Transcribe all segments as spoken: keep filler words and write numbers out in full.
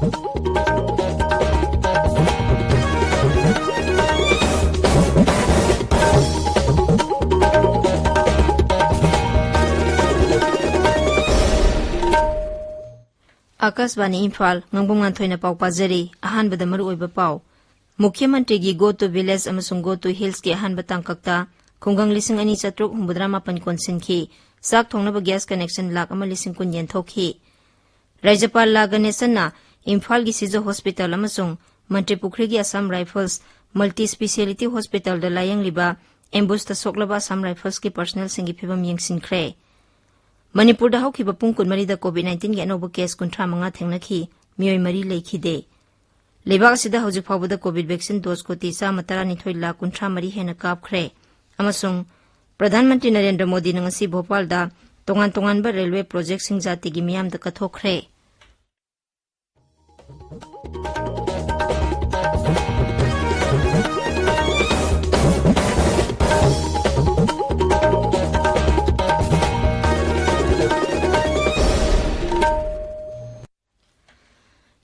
ꯑꯥꯀꯥꯁꯕꯥꯅꯤ ꯏꯝꯐꯥꯜ, ꯉꯥꯡꯕꯝ ꯉꯥꯟꯊꯣꯏꯅ ꯄꯥꯎ ꯄꯥꯖꯔꯤ꯫ ꯑꯍꯥꯟꯕꯗ ꯃꯔꯨꯑꯣꯏꯕ ꯄꯥꯎ꯫ ꯃꯨꯈ꯭ꯌ ꯃꯟꯇ꯭ꯔꯤꯒꯤ Go to Village ꯑꯃꯁꯨꯡ Go to Hillsꯀꯤ ꯑꯍꯥꯟꯕ ꯇꯥꯡꯀꯛꯇ ꯈꯨꯡꯒꯪ ꯂꯤꯁꯤꯡ ꯑꯅꯤ ꯆꯥꯇ꯭ꯔꯨꯛ ꯍꯨꯝꯐꯨꯇꯔꯥ ꯃꯥꯄꯟ ꯀꯣꯟꯁꯤꯟꯈꯤ꯫ ꯆꯥꯛ ꯊꯣꯡꯅꯕ gas connection ꯂꯥꯈ ꯑꯃ ꯂꯤꯁꯤꯡ ꯀꯨꯟ ꯌꯦꯟꯊꯣꯛꯈꯤ꯫ ꯔꯥꯖ꯭ꯌꯄꯥꯜ ꯂꯥ ꯒꯅꯦꯁꯟꯅ ꯏꯝꯐꯥꯜꯒꯤ ꯁꯤꯖ ꯍꯣꯁꯄꯤꯇꯥꯜ ꯑꯃꯁꯨꯡ ꯃꯟꯇ꯭ꯔꯤꯄꯨꯈ꯭ꯔꯤꯒꯤ ꯑꯁꯥꯝ ꯔꯥꯏꯐꯜꯁ multi speciality hospitalꯗ ꯂꯥꯌꯦꯡꯂꯤꯕ ambusheꯗ ꯁꯣꯛꯂꯕ ꯑꯁꯥꯝ ꯔꯥꯏꯐꯜꯁꯀꯤ personnelꯁꯤꯡꯒꯤ ꯐꯤꯚꯝ ꯌꯦꯡꯁꯤꯟꯈ꯭ꯔꯦ꯫ ꯃꯅꯤꯄꯨꯔꯗ ꯍꯧꯈꯤꯕ ꯄꯨꯡ ꯀꯨꯟꯃꯔꯤꯗ COVID nineteenꯒꯤ ꯑꯅꯧꯕ case ꯀꯨꯟꯊ꯭ꯔꯥ ꯃꯉꯥ ꯊꯦꯡꯅꯈꯤ, ꯃꯤꯑꯣꯏ ꯃꯔꯤ ꯂꯩꯈꯤꯗꯦ꯫ ꯂꯩꯕꯥꯛ ꯑꯁꯤꯗ ꯍꯧꯖꯤꯛ ꯐꯥꯎꯕꯗ COVID vaccine dose ꯀꯣꯇꯤ ꯆꯥꯝꯃ ꯇꯔꯥꯅꯤꯊꯣꯏ ꯂꯥꯈ ꯀꯨꯟꯊ꯭ꯔꯥ ꯃꯔꯤ ꯍꯦꯟꯅ ꯀꯥꯞꯈ꯭ꯔꯦ꯫ ꯑꯃꯁꯨꯡ ꯄ꯭ꯔꯙꯥꯟ ꯃꯟꯇ꯭ꯔꯤ ꯅꯔꯦꯟꯗ꯭ꯔ ꯃꯣꯗꯤꯅ ꯉꯁꯤ ꯚꯣꯄꯥꯜꯗ ꯇꯣꯉꯥꯟ ꯇꯣꯉꯥꯟꯕ railway projectꯁꯤꯡ ꯖꯥꯇꯤꯒꯤ ꯃꯤꯌꯥꯝꯗ ꯀꯠꯊꯣꯛꯈ꯭ꯔꯦ꯫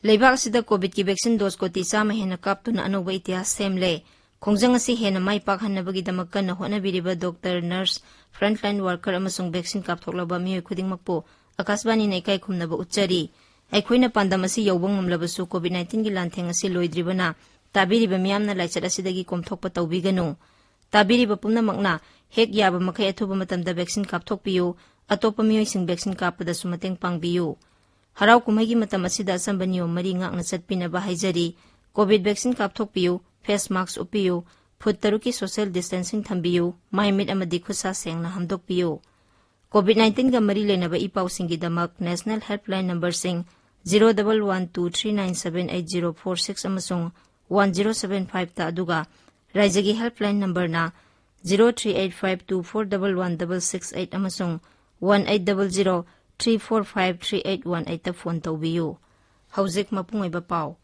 ꯂꯩꯕꯥꯛ ꯑꯁꯤꯗ COVIDꯀꯤ vaccine dose ꯀꯣꯇꯤ ꯆꯥꯝꯃ ꯍꯦꯟꯅ ꯀꯥꯞꯇꯨꯅ ꯑꯅꯧꯕ ꯏꯇꯤꯍꯥꯁ ꯁꯦꯝꯂꯦ꯫ ꯈꯣꯡꯖꯪ ꯑꯁꯤ ꯍꯦꯟꯅ ꯃꯥꯏ ꯄꯥꯛꯍꯟꯅꯕꯒꯤꯗꯃꯛ ꯀꯟꯅ ꯍꯣꯠꯅꯕꯤꯔꯤꯕ doctor, nurse, frontline worker ꯑꯃꯁꯨꯡ vaccine ꯀꯥꯞꯊꯣꯛꯂꯕ ꯃꯤꯑꯣꯏ ꯈꯨꯗꯤꯡꯃꯛꯄꯨ ꯑꯥꯀꯥꯁꯕꯥꯅꯤꯅ ꯏꯀꯥꯏ ꯈꯨꯝꯅꯕ ꯎꯠꯆꯔꯤ꯫ ꯑꯩꯈꯣꯏꯅ ꯄꯥꯟꯗꯝ ꯑꯁꯤ ꯌꯧꯕ ꯉꯝꯂꯕꯁꯨ COVID nineteenꯒꯤ ꯂꯥꯟꯊꯦꯡ ꯑꯁꯤ ꯂꯣꯏꯗ꯭ꯔꯤꯕꯅ ꯇꯥꯕꯤꯔꯤꯕ ꯃꯤꯌꯥꯝꯅ ꯂꯥꯏꯆꯠ ꯑꯁꯤꯗꯒꯤ ꯀꯣꯝꯊꯣꯛꯄ ꯇꯧꯕꯤꯒꯅꯨ꯫ ꯇꯥꯕꯤꯔꯤꯕ ꯄꯨꯝꯅꯃꯛꯅ ꯍꯦꯛ ꯌꯥꯕ ꯃꯈꯩ ꯑꯊꯨꯕ ꯃꯇꯝꯗ vaccine ꯀꯥꯞꯊꯣꯛꯄꯤꯌꯨ, ꯑꯇꯣꯞꯄ ꯃꯤꯑꯣꯏꯁꯤꯡ vaccine ꯀꯥꯞꯄꯗꯁꯨ ꯃꯇꯦꯡ ꯄꯥꯡꯕꯤꯌꯨ꯫ ꯍꯔꯥꯎ ꯀꯨꯝꯍꯩꯒꯤ ꯃꯇꯝ ꯑꯁꯤꯗ ꯑꯆꯝꯕ ꯅꯤꯌꯣꯝ ꯃꯔꯤ ꯉꯥꯛꯅ ꯆꯠꯄꯤꯅꯕ ꯍꯥꯏꯖꯔꯤ꯫ COVID vaccine ꯀꯥꯞꯊꯣꯛꯄꯤꯌꯨ, face mask ꯎꯞꯄꯤꯌꯨ, ꯐꯨꯠ ꯇꯔꯨꯛꯀꯤ social distancing ꯊꯝꯕꯤꯌꯨ, ꯃꯥꯏ ꯃꯤꯠ ꯑꯃꯗꯤ ꯈꯨꯠꯁꯥ ꯁꯦꯡꯅ ꯍꯥꯝꯗꯣꯛꯄꯤꯌꯨ꯫ COVID nineteenꯒ ꯃꯔꯤ ꯂꯩꯅꯕ E ꯄꯥꯎꯁꯤꯡꯒꯤꯗꯃꯛ national helpline numberꯁꯤꯡ zero double one two three nine seven eight zero four six ꯑꯃꯁꯨꯡ one zero seven fiveꯇ, ꯑꯗꯨꯒ ꯔꯥꯏꯖ꯭ꯌꯒꯤ helpline numberꯅ zero three eight five two four double one double six eight ꯑꯃꯁꯨꯡ one eight double zero three four five three eight one eightꯇ phone ꯇꯧꯕꯤꯌꯨ꯫ ꯍꯧꯖꯤꯛ ꯃꯄꯨꯡ ꯑꯣꯏꯕ ꯄꯥꯎ꯫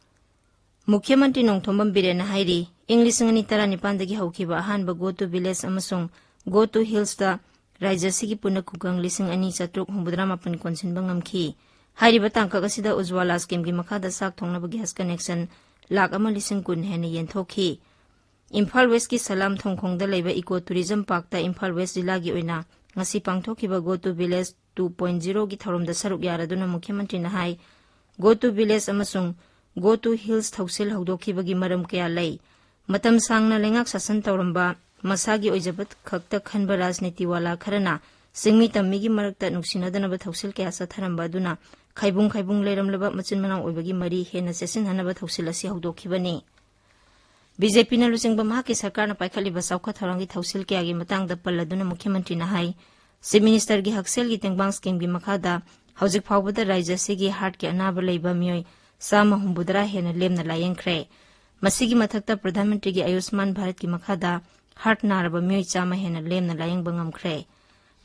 ꯃꯨꯈ꯭ꯌ ꯃꯟꯇ꯭ꯔꯤ ꯅꯣꯡꯊꯣꯝꯕꯝ ꯕꯤꯔꯦꯟꯅ ꯍꯥꯏꯔꯤ, ꯏꯪ ꯂꯤꯁꯤꯡ ꯑꯅꯤ ꯇꯔꯥꯅꯤꯄꯥꯟꯗꯒꯤ ꯍꯧꯈꯤꯕ ꯑꯍꯥꯟꯕ Go to Village ꯑꯃꯁꯨꯡ Go to Hillsꯇ ꯔꯥꯏꯖ꯭ꯌ ꯑꯁꯤꯒꯤ ꯄꯨꯟꯅ ꯈꯨꯡꯒꯪ ꯂꯤꯁꯤꯡ ꯑꯅꯤ ꯆꯥꯇ꯭ꯔꯨꯛ ꯍꯨꯝꯐꯨꯇꯔꯥ ꯃꯥꯄꯟ ꯀꯣꯟꯁꯤꯟꯕ ꯉꯝꯈꯤ꯫ ꯍꯥꯏꯔꯤꯕ ꯇꯥꯡꯀꯛ ꯑꯁꯤꯗ ꯎꯖ꯭ꯋꯥꯂꯥ ꯁ꯭ꯀꯤꯝꯒꯤ ꯃꯈꯥꯗ ꯆꯥꯛ ꯊꯣꯡꯅꯕ ꯒ꯭ꯌꯥꯁ ꯀꯅꯦꯛꯁꯟ ꯂꯥꯈ ꯑꯃ ꯂꯤꯁꯤꯡ ꯀꯨꯟ ꯍꯦꯟꯅ ꯌꯦꯟꯊꯣꯛꯈꯤ꯫ ꯏꯝꯐꯥꯜ ꯋꯦꯁꯀꯤ ꯁꯂꯥꯝ ꯊꯣꯡꯈꯣꯡꯗ ꯂꯩꯕ ꯏꯀꯣ ꯇꯨꯔꯤꯖꯝ ꯄꯥꯔꯛꯇ ꯏꯝꯐꯥꯜ ꯋꯦꯁ ꯖꯤꯂꯥꯒꯤ ꯑꯣꯏꯅ ꯉꯁꯤ ꯄꯥꯡꯊꯣꯛꯈꯤꯕ Go to Village two point zero ꯒꯤ ꯊꯧꯔꯝꯗ ꯁꯔꯨꯛ ꯌꯥꯔꯗꯨꯅ ꯃꯨꯈ꯭ꯌ ꯃꯟꯇ꯭ꯔꯤꯅ ꯍꯥꯏ, Go to Village ꯑꯃꯁꯨꯡ Go to Hills ꯊꯧꯁꯤꯜ ꯍꯧꯗꯣꯛꯈꯤꯕꯒꯤ ꯃꯔꯝ ꯀꯌꯥ ꯂꯩ꯫ ꯃꯇꯝ ꯁꯥꯡꯅ ꯂꯩꯉꯥꯛ ꯁꯥꯁꯟ ꯇꯧꯔꯝꯕ, ꯃꯁꯥꯒꯤ ꯑꯣꯏꯖꯕ ꯈꯛꯇ ꯈꯟꯕ ꯔꯥꯖꯅꯤꯇꯤ ꯋꯥꯂꯥ ꯈꯔꯅ ꯆꯤꯡꯃꯤ ꯇꯝꯃꯤꯒꯤ ꯃꯔꯛꯇ ꯅꯨꯡꯁꯤꯅꯗꯅꯕ ꯊꯧꯁꯤꯜ ꯀꯌꯥ ꯆꯠꯊꯔꯝꯕ ꯑꯗꯨꯅ ꯈꯥꯏꯕꯨꯡ ꯈꯥꯏꯕꯨꯡ ꯂꯩꯔꯝꯂꯕ ꯃꯆꯤꯟ ꯃꯅꯥꯎ ꯑꯣꯏꯕꯒꯤ ꯃꯔꯤ ꯍꯦꯟꯅ ꯆꯦꯠꯁꯤꯟꯍꯟꯅꯕ ꯊꯧꯁꯤꯜ ꯑꯁꯤ ꯍꯧꯗꯣꯛꯈꯤꯕꯅꯤ꯫ ꯕꯤ ꯖꯦ ꯄꯤꯅ ꯂꯨꯆꯤꯡꯕ ꯃꯍꯥꯛꯀꯤ ꯁꯔꯀꯥꯔꯅ ꯄꯥꯏꯈꯠꯂꯤꯕ ꯆꯥꯎꯈꯠ ꯊꯧꯔꯥꯡꯒꯤ ꯊꯧꯁꯤꯜ ꯀꯌꯥꯒꯤ ꯃꯇꯥꯡꯗ ꯄꯜꯂꯗꯨꯅ ꯃꯨꯈ꯭ꯌ ꯃꯟꯇ꯭ꯔꯤꯅ ꯍꯥꯏ, ꯆꯤꯐ ꯃꯤꯅꯤꯁꯇꯔꯒꯤ ꯍꯛꯁꯦꯜꯒꯤ ꯇꯦꯡꯕꯥꯡ ꯁ꯭ꯀꯤꯝꯒꯤ ꯃꯈꯥꯗ ꯍꯧꯖꯤꯛ ꯐꯥꯎꯕꯗ ꯔꯥꯖ꯭ꯌ ꯑꯁꯤꯒꯤ ꯍꯥꯔꯠꯀꯤ ꯑꯅꯥꯕ ꯂꯩꯕ ꯃꯤꯑꯣꯏ ꯆꯥꯝꯃ ꯍꯨꯝꯐꯨꯇꯔꯥ ꯍꯦꯟꯅ ꯂꯦꯝꯅ ꯂꯥꯌꯦꯡꯈ꯭ꯔꯦ꯫ ꯃꯁꯤꯒꯤ ꯃꯊꯛꯇ ꯄ꯭ꯔꯙꯥꯟ ꯃꯟꯇ꯭ꯔꯤꯒꯤ ꯑꯌꯨꯁꯃꯥꯟ ꯚꯥꯔꯠꯀꯤ ꯃꯈꯥꯗ ꯍꯥꯔꯠ ꯅꯥꯔꯕ ꯃꯤꯑꯣꯏ ꯆꯥꯝꯃ ꯍꯦꯟꯅ ꯂꯦꯝꯅ ꯂꯥꯌꯦꯡꯕ ꯉꯝꯈ꯭ꯔꯦ꯫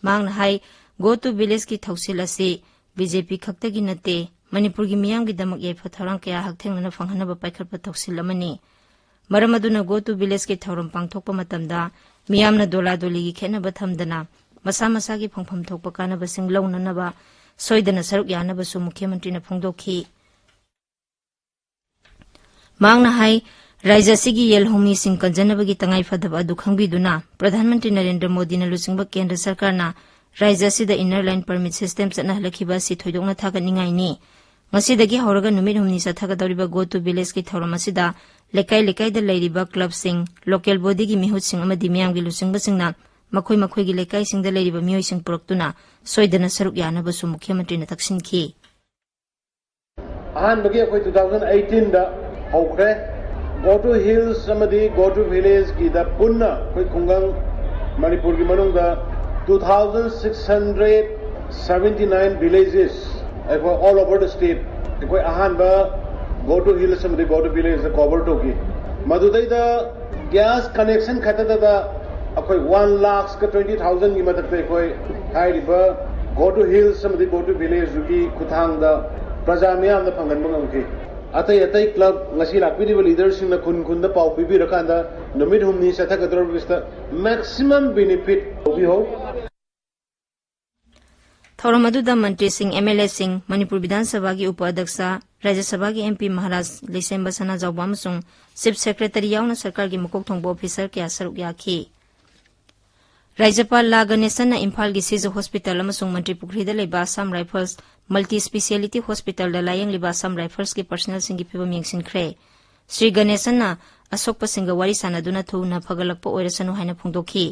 ꯃꯍꯥꯛꯅ ꯍꯥꯏ, Go to Village ꯀꯤ ꯊꯧꯁꯤꯜ ꯑꯁꯤ ꯕꯤ ꯖꯦ ꯄꯤ ꯈꯛꯇꯒꯤ ꯅꯠꯇꯦ, ꯃꯅꯤꯄꯨꯔꯒꯤ ꯃꯤꯌꯥꯝꯒꯤꯗꯃꯛ ꯌꯥꯏꯐ ꯊꯧꯔꯥꯡ ꯀꯌꯥ ꯍꯛꯊꯦꯡꯅꯅ ꯐꯪꯍꯟꯅꯕ ꯄꯥꯏꯈꯠꯄ ꯊꯧꯁꯤꯜ ꯑꯃꯅꯤ꯫ ꯃꯔꯝ ꯑꯗꯨꯅ Go to Village ꯀꯤ ꯊꯧꯔꯝ ꯄꯥꯡꯊꯣꯛꯄ ꯃꯇꯝꯗ ꯃꯤꯌꯥꯝꯅ ꯗꯣꯂꯥ ꯗꯣꯂꯤꯒꯤ ꯈꯦꯠꯅꯕ ꯊꯝꯗꯅ ꯃꯁꯥ ꯃꯁꯥꯒꯤ ꯐꯪꯐꯝ ꯊꯣꯛꯄ ꯀꯥꯟꯅꯕꯁꯤꯡ ꯂꯧꯅꯅꯕ ꯁꯣꯏꯗꯅ ꯁꯔꯨꯛ ꯌꯥꯅꯕꯁꯨ ꯃꯨꯈ꯭ꯌ ꯃꯟꯇ꯭ꯔꯤꯅ ꯐꯣꯡꯗꯣꯛꯈꯤ꯫ ꯃꯍꯥꯛꯅ ꯍꯥꯏ, ꯔꯥꯖ꯭ꯌ ꯑꯁꯤꯒꯤ ꯌꯦꯜꯍꯧꯃꯤꯁꯤꯡ ꯀꯟꯖꯅꯕꯒꯤ ꯇꯉꯥꯏ ꯐꯗꯕ ꯑꯗꯨ ꯈꯪꯕꯤꯗꯨꯅ ꯄ꯭ꯔꯙꯥꯟ ꯃꯟꯇ꯭ꯔꯤ ꯅꯔꯦꯟꯗ꯭ꯔ ꯃꯣꯗꯤꯅ ꯂꯨꯆꯤꯡꯕ ꯀꯦꯟꯗ꯭ꯔ ꯁꯔꯀꯥꯔꯅ ꯔꯥꯖ꯭ꯌ ꯑꯁꯤꯗ Inner Line Permit System ꯆꯠꯅꯍꯜꯂꯛꯈꯤꯕ ꯑꯁꯤ ꯊꯣꯏꯗꯣꯛꯅ ꯊꯥꯒꯠꯅꯤꯡꯉꯥꯏꯅꯤ꯫ ꯉꯁꯤꯗꯒꯤ ꯍꯧꯔꯒ ꯅꯨꯃꯤꯠ ꯍꯨꯝꯅꯤ ꯆꯠꯊꯒꯗꯧꯔꯤꯕ Go to Village ꯀꯤ ꯊꯧꯔꯝ ꯑꯁꯤꯗ ꯂꯩꯀꯥꯏ ꯂꯩꯀꯥꯏꯗ ꯂꯩꯔꯤꯕ ꯀ꯭ꯂꯕꯁꯤꯡ, ꯂꯣꯀꯦꯜ ꯕꯣꯗꯤꯒꯤ ꯃꯤꯍꯨꯠꯁꯤꯡ ꯑꯃꯗꯤ ꯃꯤꯌꯥꯝꯒꯤ ꯂꯨꯆꯤꯡꯕꯁꯤꯡꯅ ꯃꯈꯣꯏ ꯃꯈꯣꯏꯒꯤ ꯂꯩꯀꯥꯏꯁꯤꯡꯗ ꯂꯩꯔꯤꯕ ꯃꯤꯑꯣꯏꯁꯤꯡ ꯄꯨꯔꯛꯇꯨꯅ ꯁꯣꯏꯗꯅ ꯁꯔꯨꯛ ꯌꯥꯅꯕꯁꯨ ꯃꯨꯈ꯭ꯌ ꯃꯟꯇ꯭ꯔꯤꯅ ꯇꯛꯁꯤꯟꯈꯤ꯫ ꯑꯍꯥꯟꯕꯒꯤ ꯑꯩꯈꯣꯏ two thousand eighteen ꯗ ꯍꯧꯈ꯭ꯔꯦ꯫ Go to Hills ꯑꯃꯗꯤ Go to Village ꯀꯤꯗ ꯄꯨꯟꯅ ꯑꯩꯈꯣꯏ ꯈꯨꯡꯒꯪ ꯃꯅꯤꯄꯨꯔꯒꯤ ꯃꯅꯨꯡꯗ two thousand six hundred seventy nine villages ꯑꯩꯈꯣꯏ all over the state ꯑꯩꯈꯣꯏ ꯑꯍꯥꯟꯕ Go to Hills ꯑꯃꯗꯤ Go to Village the cover ꯇꯧꯈꯤ꯫ ꯃꯗꯨꯗꯩꯗ gas connection ꯈꯛꯇꯗ ꯑꯩꯈꯣꯏ one lakh ꯀ twenty thousand ꯒꯤ ꯃꯊꯛꯇ ꯑꯩꯈꯣꯏ ꯍꯥꯏꯔꯤꯕ Go to Hills ꯑꯃꯗꯤ Go to Village ꯀꯤ ꯈꯨꯠꯊꯥꯡꯗ ꯄ꯭ꯔꯖꯥ ꯃꯤꯌꯥꯝꯗ ꯐꯪꯍꯟꯕ ꯉꯝꯈꯤ꯫ ꯑꯇꯩ ꯑꯇꯩ club ꯉꯁꯤ ꯂꯥꯛꯄꯤꯔꯤꯕ leader ꯁꯤꯡꯅ ꯈꯨꯟ ꯈꯨꯟꯗ ꯄꯥꯎ ꯄꯤꯕꯤꯔꯀꯥꯟꯗ ꯅꯨꯃꯤꯠ ꯍꯨꯝꯅꯤ ꯆꯠꯊꯒꯗꯧꯔꯤꯕꯁꯤꯗ maximum benefit ꯂꯧꯕꯤꯍꯧ꯫ ꯊꯧꯔꯝ ꯑꯗꯨꯗ ꯃꯟꯇ꯭ꯔꯤꯁꯤꯡ, ꯑꯦꯝ ꯑꯦꯜ ꯑꯦꯁꯤꯡ, ꯃꯅꯤꯄꯨꯔ ꯕꯤꯙꯥꯟ ꯁꯚꯥꯒꯤ ꯎꯄ ꯑꯗ꯭ꯌꯛꯁ, ꯔꯥꯖ꯭ꯌ ꯁꯚꯥꯒꯤ ꯑꯦꯝ ꯄꯤ ꯃꯍꯥꯔꯥꯖ ꯂꯩꯁꯦꯝꯕ ꯁꯅꯥꯖꯥꯎꯕ ꯑꯃꯁꯨꯡ ꯆꯤꯐ ꯁꯦꯀ꯭ꯔꯦꯇꯔꯤ ꯌꯥꯎꯅ ꯁꯔꯀꯥꯔꯒꯤ ꯃꯀꯣꯛ ꯊꯣꯡꯕ ꯑꯣꯐꯤꯁꯥꯔ ꯀꯌꯥ ꯁꯔꯨꯛ ꯌꯥꯈꯤ꯫ ꯔꯥꯖ꯭ꯌꯄꯥꯜ ꯂꯥ ꯒꯅꯦꯁꯟꯅ ꯏꯝꯐꯥꯜꯒꯤ ꯁꯤꯖ ꯍꯣꯁꯄꯤꯇꯥꯜ ꯑꯃꯁꯨꯡ ꯃꯟꯇ꯭ꯔꯤ ꯄꯨꯈ꯭ꯔꯤꯗ ꯂꯩꯕ ꯑꯁꯥꯝ ꯔꯥꯏꯐꯜꯁ ꯃꯜꯇꯤ ꯁ꯭ꯄꯦꯁꯤꯌꯦꯂꯤꯇꯤ ꯍꯣꯁꯄꯤꯇꯥꯜꯗ ꯂꯥꯌꯦꯡꯂꯤꯕ ꯑꯁꯥꯝ ꯔꯥꯏꯐꯜꯁꯀꯤ ꯄꯔꯁꯅꯦꯜꯁꯤꯡꯒꯤ ꯐꯤꯚꯝ ꯌꯦꯡꯁꯤꯟꯈ꯭ꯔꯦ꯫ ꯁ꯭ꯔꯤ ꯒꯅꯦꯁꯟꯅ ꯑꯁꯣꯛꯄꯁꯤꯡꯒ ꯋꯥꯔꯤ ꯁꯥꯅꯗꯨꯅ ꯊꯨꯅ ꯐꯒꯠꯂꯛꯄ ꯑꯣꯏꯔꯁꯅꯨ ꯍꯥꯏꯅ ꯐꯣꯡꯗꯣꯛꯈꯤ꯫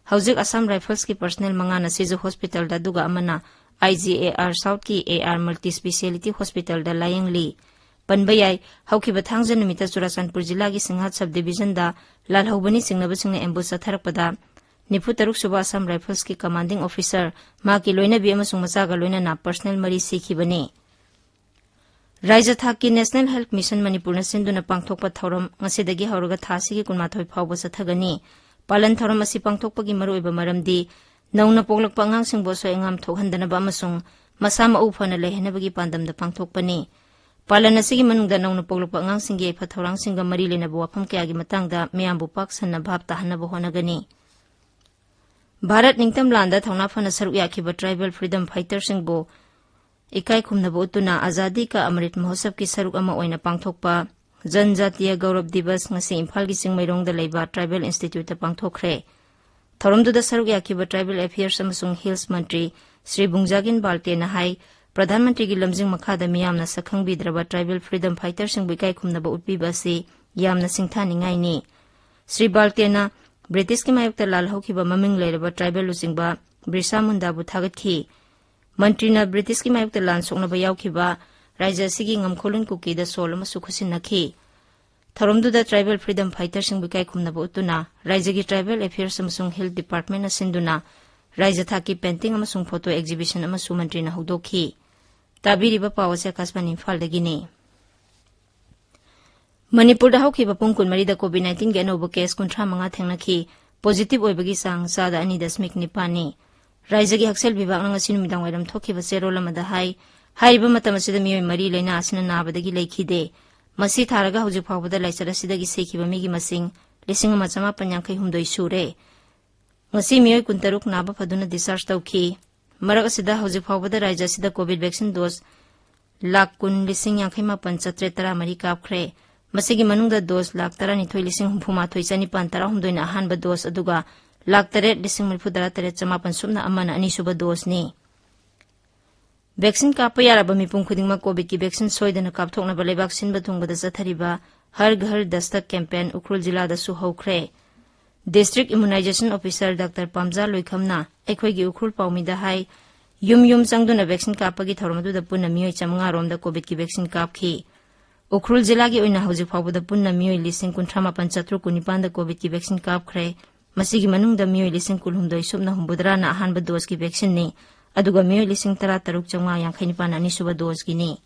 ꯍꯧꯖꯤꯛ ꯑꯁꯥꯝ ꯔꯥꯏꯐꯜꯁꯀꯤ ꯄꯔꯁꯅꯦꯜ ꯃꯉꯥꯅ ꯁꯤꯖ ꯍꯣꯁꯄꯤꯇꯥꯜꯗ, ꯑꯗꯨꯒ ꯑꯃꯅ ꯑꯥꯏ ꯖꯤ ꯑꯦ ꯑꯥꯔ ꯁꯥꯎꯠꯀꯤ ꯑꯦ ꯑꯥꯔ ꯃꯜꯇꯤ ꯁ꯭ꯄꯦꯁꯤꯌꯦꯂꯤꯇꯤ ꯍꯣꯁꯄꯤꯇꯥꯜꯗ ꯂꯥꯌꯦꯡꯂꯤ꯫ ꯄꯟꯕ ꯌꯥꯏ, ꯍꯧꯈꯤꯕ ꯊꯥꯡꯖ ꯅꯨꯃꯤꯠꯇ ꯆꯨꯔꯥꯆꯥꯟꯄꯨꯔ ꯖꯤꯂꯥꯒꯤ ꯁꯤꯡꯍꯥꯠ ꯁꯕ ꯗꯤꯕꯤꯖꯟꯗ ꯂꯥꯜꯍꯧꯕꯅꯤ ꯆꯤꯡꯅꯕꯁꯤꯡꯅ ꯑꯦꯝꯕꯨꯁ ꯆꯠꯊꯔꯛꯄꯗ ꯅꯤꯐꯨ ꯇꯔꯨꯛ ꯁꯨꯕ ꯑꯁꯥꯝ ꯔꯥꯏꯐꯜꯁꯀꯤ ꯀꯃꯥꯟꯗꯤꯡ ꯑꯣꯐꯤꯁꯥꯔ, ꯃꯍꯥꯛꯀꯤ ꯂꯣꯏꯅꯕꯤ ꯑꯃꯁꯨꯡ ꯃꯆꯥꯒ ꯂꯣꯏꯅꯅ ꯄꯔꯁꯅꯦꯜ ꯃꯔꯤ ꯁꯤꯈꯤꯕꯅꯤ꯫ ꯔꯥꯖ꯭ꯌ ꯊꯥꯛꯀꯤ ꯅꯦꯁꯅꯦꯜ ꯍꯦꯜꯊ ꯃꯤꯁꯟ ꯃꯅꯤꯄꯨꯔꯅ ꯁꯤꯟꯗꯨꯅ ꯄꯥꯡꯊꯣꯛꯄ ꯊꯧꯔꯝ ꯉꯁꯤꯗꯒꯤ ꯍꯧꯔꯒ ꯊꯥ ꯑꯁꯤꯒꯤ ꯀꯨꯟꯃꯥꯊꯣꯏ ꯐꯥꯎꯕ ꯆꯠꯊꯒꯅꯤ꯫ ꯄꯥꯂꯟ ꯊꯧꯔꯝ ꯑꯁꯤ ꯄꯥꯡꯊꯣꯛꯄꯒꯤ ꯃꯔꯨꯑꯣꯏꯕ ꯃꯔꯝꯗꯤ ꯅꯧꯅ ꯄꯣꯛꯂꯛꯄ ꯑꯉꯥꯡꯁꯤꯡꯕꯨ ꯑꯁꯣꯏ ꯑꯉꯥꯝ ꯊꯣꯛꯍꯟꯗꯅꯕ ꯑꯃꯁꯨꯡ ꯃꯁꯥ ꯃꯎ ꯐꯅ ꯂꯩꯍꯟꯅꯕꯒꯤ ꯄꯥꯟꯗꯝꯗ ꯄꯥꯡꯊꯣꯛꯄꯅꯤ꯫ ꯄꯥꯂꯟ ꯑꯁꯤꯒꯤ ꯃꯅꯨꯡꯗ ꯅꯧꯅ ꯄꯣꯛꯂꯛꯄ ꯑꯉꯥꯡꯁꯤꯡꯒꯤ ꯌꯥꯏꯐ ꯊꯧꯔꯥꯡꯁꯤꯡꯒ ꯃꯔꯤ ꯂꯩꯅꯕ ꯋꯥꯐꯝ ꯀꯌꯥꯒꯤ ꯃꯇꯥꯡꯗ ꯃꯤꯌꯥꯝꯕꯨ ꯄꯥꯛ ꯁꯟꯅ ꯚꯥꯞ ꯇꯥꯍꯟꯅꯕ ꯍꯣꯠꯅꯒꯅꯤ꯫ ꯚꯥꯔꯠ ꯅꯤꯡꯇꯝ ꯂꯥꯟꯗ ꯊꯧꯅꯥ ꯐꯅ ꯁꯔꯨꯛ ꯌꯥꯈꯤꯕ ꯇ꯭ꯔꯥꯏꯕꯦꯜ ꯐ꯭ꯔꯤꯗꯝ ꯐꯥꯏꯇꯔꯁꯤꯡꯕꯨ ꯏꯀꯥꯏ ꯈꯨꯝꯅꯕ ꯎꯠꯇꯨꯅ ꯑꯖꯥꯗꯤ ꯀꯥ ꯑꯃ꯭ꯔꯤꯠ ꯃꯍꯣꯠꯁꯕꯀꯤ ꯁꯔꯨꯛ ꯑꯃ ꯑꯣꯏꯅ ꯄꯥꯡꯊꯣꯛꯄ ꯖꯟꯖꯥꯇꯤꯌ ꯒꯧꯔꯕ ꯗꯤꯕꯁ ꯉꯁꯤ ꯏꯝꯐꯥꯜꯒꯤ ꯆꯤꯡꯃꯩꯔꯣꯡꯗ ꯂꯩꯕ ꯇ꯭ꯔꯥꯏꯕꯦꯜ ꯏꯟꯁꯇꯤꯇ꯭ꯌꯨꯠꯇ ꯄꯥꯡꯊꯣꯛꯈ꯭ꯔꯦ꯫ ꯊꯧꯔꯝꯗꯨꯗ ꯁꯔꯨꯛ ꯌꯥꯈꯤꯕ ꯇ꯭ꯔꯥꯏꯕꯦꯜ ꯑꯦꯐꯤꯌꯔꯁ ꯑꯃꯁꯨꯡ ꯍꯤꯜꯁ ꯃꯟꯇ꯭ꯔꯤ ꯁ꯭ꯔꯤ ꯕꯨꯡꯖꯥꯒꯤꯟ ꯕꯥꯜꯇꯦꯅ ꯍꯥꯏ, ꯄ꯭ꯔꯙꯥꯟ ꯃꯟꯇ꯭ꯔꯤꯒꯤ ꯂꯝꯖꯤꯡ ꯃꯈꯥꯗ ꯃꯤꯌꯥꯝꯅ ꯁꯛꯈꯪꯕꯤꯗ꯭ꯔꯕ ꯇ꯭ꯔꯥꯏꯕꯦꯜ ꯐ꯭ꯔꯤꯗꯝ ꯐꯥꯏꯇꯔꯁꯤꯡꯕꯨ ꯏꯀꯥꯏ ꯈꯨꯝꯅꯕ ꯎꯠꯄꯤꯕ ꯑꯁꯤ ꯌꯥꯝꯅ ꯁꯤꯡꯊꯥꯅꯤꯡꯉꯥꯏꯅꯤ꯫ ꯁ꯭ꯔꯤ ꯕꯥꯜꯇꯦꯅ ꯕ꯭ꯔꯤꯇꯤꯁꯀꯤ ꯃꯥꯌꯣꯛꯇ ꯂꯥꯜꯍꯧꯈꯤꯕ ꯃꯃꯤꯡ ꯂꯩꯔꯕ ꯇ꯭ꯔꯥꯏꯕꯦꯜ ꯂꯨꯆꯤꯡꯕ ꯕꯤꯔꯁꯥ ꯃꯨꯟꯗꯥꯕꯨ ꯊꯥꯒꯠꯈꯤ꯫ ꯃꯟꯇ꯭ꯔꯤꯅ ꯕ꯭ꯔꯤꯇꯤꯁꯀꯤ ꯃꯥꯌꯣꯛꯇ ꯂꯥꯟ ꯁꯣꯛꯅꯕ ꯌꯥꯎꯈꯤꯕ ꯔꯥꯖ꯭ꯌ ꯑꯁꯤꯒꯤ ꯉꯝꯈꯣꯂꯨꯟ ꯀꯨꯀꯤꯗ ꯁꯣꯜ ꯑꯃꯁꯨ ꯈꯨꯠꯁꯤꯟꯅꯈꯤ꯫ ꯊꯧꯔꯝꯗꯨꯗ ꯇ꯭ꯔꯥꯏꯕꯦꯜ ꯐ꯭ꯔꯤꯗꯝ ꯐꯥꯏꯇꯔꯁꯤꯡꯕꯨ ꯏꯀꯥꯏ ꯈꯨꯝꯅꯕ ꯎꯠꯇꯨꯅ ꯔꯥꯖ꯭ꯌꯒꯤ ꯇ꯭ꯔꯥꯏꯕꯦꯜ ꯑꯦꯐꯤꯌꯔꯁ ꯑꯃꯁꯨꯡ ꯍꯤꯜꯊ ꯗꯤꯄꯥꯔꯠꯃꯦꯟꯅ ꯁꯤꯟꯗꯨꯅ ꯔꯥꯖ꯭ꯌ ꯊꯥꯛꯀꯤ ꯄꯦꯟꯇꯤꯡ ꯑꯃꯁꯨꯡ ꯐꯣꯇꯣ ꯑꯦꯛꯖꯤꯕꯤꯁꯟ ꯑꯃꯁꯨ ꯃꯟꯇ꯭ꯔꯤꯅ ꯍꯧꯗꯣꯛꯈꯤ꯫ ꯇꯥꯕꯤꯔꯤꯕ ꯄꯥꯎ ꯑꯁꯤ ꯑꯀꯥꯁꯕꯥꯅꯤ ꯏꯝꯐꯥꯜꯗꯒꯤꯅꯤ꯫ ꯃꯅꯤꯄꯨꯔꯗ ꯍꯧꯈꯤꯕ ꯄꯨꯡ ꯀꯨꯟꯃꯔꯤꯗ ꯀꯣꯚꯤꯗ ꯅꯥꯏꯟꯇꯤꯟꯒꯤ ꯑꯅꯧꯕ ꯀꯦꯁ ꯀꯨꯟꯊ꯭ꯔꯥ ꯃꯉꯥ ꯊꯦꯡꯅꯈꯤ꯫ ꯄꯣꯖꯤꯇꯤꯚ ꯑꯣꯏꯕꯒꯤ ꯆꯥꯡ ꯆꯥꯗ ꯑꯅꯤ ꯗꯁꯃꯤꯛ ꯅꯤꯄꯥꯟꯅꯤ꯫ ꯔꯥꯖ꯭ꯌꯒꯤ ꯍꯛꯁꯦꯜ ꯕꯤꯚꯥꯒꯅ ꯉꯁꯤ ꯅꯨꯃꯤꯗꯥꯡ ꯋꯥꯏꯔꯝ ꯊꯣꯛꯈꯤꯕ ꯆꯦꯔꯣꯜ ꯑꯃꯗ ꯍꯥꯏ, ꯍꯥꯏꯔꯤꯕ ꯃꯇꯝ ꯑꯁꯤꯗ ꯃꯤꯑꯣꯏ ꯃꯔꯤ ꯂꯥꯏꯅꯥ ꯑꯁꯤꯅ ꯅꯥꯕꯗꯒꯤ ꯂꯩꯈꯤꯗꯦ꯫ ꯃꯁꯤ ꯊꯥꯔꯒ ꯍꯧꯖꯤꯛ ꯐꯥꯎꯕꯗ ꯂꯥꯏꯆꯠ ꯑꯁꯤꯗꯒꯤ ꯁꯤꯈꯤꯕ ꯃꯤꯒꯤ ꯃꯁꯤꯡ ꯂꯤꯁꯤꯡ ꯑꯃ ꯆꯃꯥꯄꯟ ꯌꯥꯡꯈꯩ ꯍꯨꯝꯗꯣꯏ ꯁꯨꯔꯦ꯫ ꯉꯁꯤ ꯃꯤꯑꯣꯏ ꯀꯨꯟꯇꯔꯨꯛ ꯅꯥꯕ ꯐꯗꯨꯅ ꯗꯤꯁꯆꯥꯔꯖ ꯇꯧꯈꯤ꯫ ꯃꯔꯛ ꯑꯁꯤꯗ ꯍꯧꯖꯤꯛ ꯐꯥꯎꯕꯗ ꯔꯥꯖ꯭ꯌ ꯑꯁꯤꯗ COVID vaccine dose ꯂꯥꯈ ꯀꯨꯟ ꯂꯤꯁꯤꯡ ꯌꯥꯡꯈꯩ ꯃꯥꯄꯟ ꯆꯥꯇ꯭ꯔꯦꯠ ꯇꯔꯥ ꯃꯔꯤ ꯀꯥꯞꯈ꯭ꯔꯦ꯫ ꯃꯁꯤꯒꯤ ꯃꯅꯨꯡꯗ dose ꯂꯥꯈ ꯇꯔꯥꯅꯤꯊꯣꯏ ꯂꯤꯁꯤꯡ ꯍꯨꯝꯐꯨ ꯃꯥꯊꯣꯏ ꯆꯥꯅꯤꯄꯥꯟ ꯇꯔꯥꯍꯨꯝꯗꯣꯏꯅ ꯑꯍꯥꯟꯕ dose, ꯑꯗꯨꯒ ꯂꯥꯈ ꯇꯔꯦꯠ ꯂꯤꯁꯤꯡ ꯃꯔꯤꯐꯨ ꯇꯔꯥ ꯇꯔꯦꯠ ꯆꯃꯥꯄꯟ ꯁꯨꯞꯅ ꯑꯃꯅ ꯑꯅꯤꯁꯨꯕ doseꯅꯤ꯫ Vaccine ꯀꯥꯞꯄ ꯌꯥꯔꯕ ꯃꯤꯄꯨꯝ ꯈꯨꯗꯤꯡꯃꯛ COVIDꯀꯤ vaccine ꯁꯣꯏꯗꯅ ꯀꯥꯞꯊꯣꯛꯅꯕ ꯂꯩꯕꯥꯛ ꯁꯤꯟꯕ ꯊꯨꯡꯕꯗ ꯆꯠꯊꯔꯤꯕ ꯍꯔ ꯘꯔ ꯗꯁꯇꯛ campaign ꯎꯈ꯭ꯔꯨꯜ ꯖꯤꯂꯥꯗꯁꯨ ꯍꯧꯈ꯭ꯔꯦ꯫ District Immunization Officer ꯗꯥꯛꯇꯔ ꯄꯥꯝꯖꯥ ꯂꯣꯏꯈꯝꯅ ꯑꯩꯈꯣꯏꯒꯤ ꯎꯈ꯭ꯔꯨꯜ ꯄꯥꯎꯃꯤꯗ ꯍꯥꯏ, ꯌꯨꯝ ꯌꯨꯝ ꯆꯪꯗꯨꯅ vaccine ꯀꯥꯞꯄꯒꯤ ꯊꯧꯔꯝ ꯑꯗꯨꯗ ꯄꯨꯟꯅ ꯃꯤꯑꯣꯏ ꯆꯥꯃꯉꯥ ꯔꯣꯝꯗ COVIDꯀꯤ vaccine ꯀꯥꯞꯈꯤ꯫ ꯎꯈ꯭ꯔꯨꯜ ꯖꯤꯂꯥꯒꯤ ꯑꯣꯏꯅ ꯍꯧꯖꯤꯛ ꯐꯥꯎꯕꯗ ꯄꯨꯟꯅ ꯃꯤꯑꯣꯏ ꯂꯤꯁꯤꯡ ꯀꯨꯟꯊ꯭ꯔꯥ ꯃꯥꯄꯟ ꯆꯥꯇ꯭ꯔꯨꯛ ꯀꯨꯟꯅꯤꯄꯥꯟꯗ COVIDꯀꯤ vaccine ꯀꯥꯞꯈ꯭ꯔꯦ꯫ ꯃꯁꯤꯒꯤ ꯃꯅꯨꯡꯗ ꯃꯤꯑꯣꯏ ꯂꯤꯁꯤꯡ ꯀꯨꯟꯍꯨꯝꯗꯣꯏ ꯁꯨꯞꯅ ꯍꯨꯝꯐꯨꯇꯔꯥꯅ ꯑꯍꯥꯟꯕ doseꯀꯤ vaccineꯅꯤ, ꯑꯗꯨꯒ ꯃꯤꯑꯣꯏ ꯂꯤꯁꯤꯡ ꯇꯔꯥ ꯇꯔꯨꯛ ꯆꯥꯃꯉꯥ ꯌꯥꯡꯈꯩ ꯅꯤꯄꯥꯟ ꯑꯅꯤꯁꯨꯕ doseꯀꯤꯅꯤ꯫